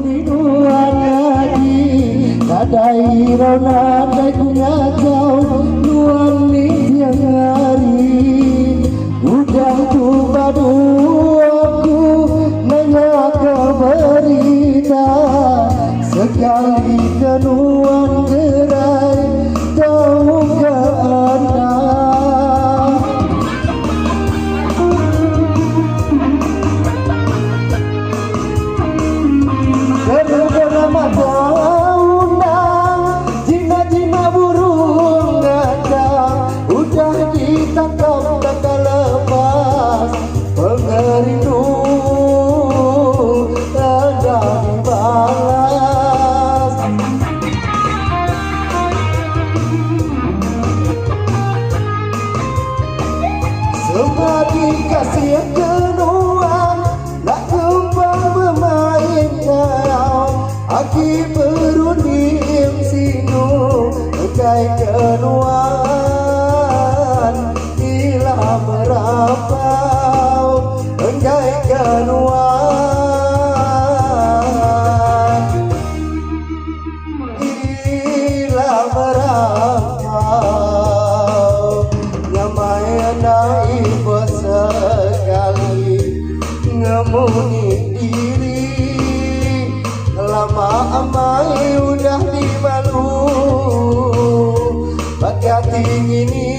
Dudi nuan agi Nadai irau nadai ku ngachau Nuan ninting hari Udah ku badu aku Nanya ke berita Sekali ke nuan gerai Tauka enda. Kerubung amat undang Jinak-jinak burung ngandang Udah ditangkap takkan lepas Pengerindu enda dibalas. Semadi kasih ke nuan Enda kembang bemain enggau Agi berunding sinu Enggai ke nuan Ila merampau Enggai ke nuan Ila merampau Nyamai enda ibuh sekali Ngemuni diri Lama amai udah dimalu Baka ti ngini.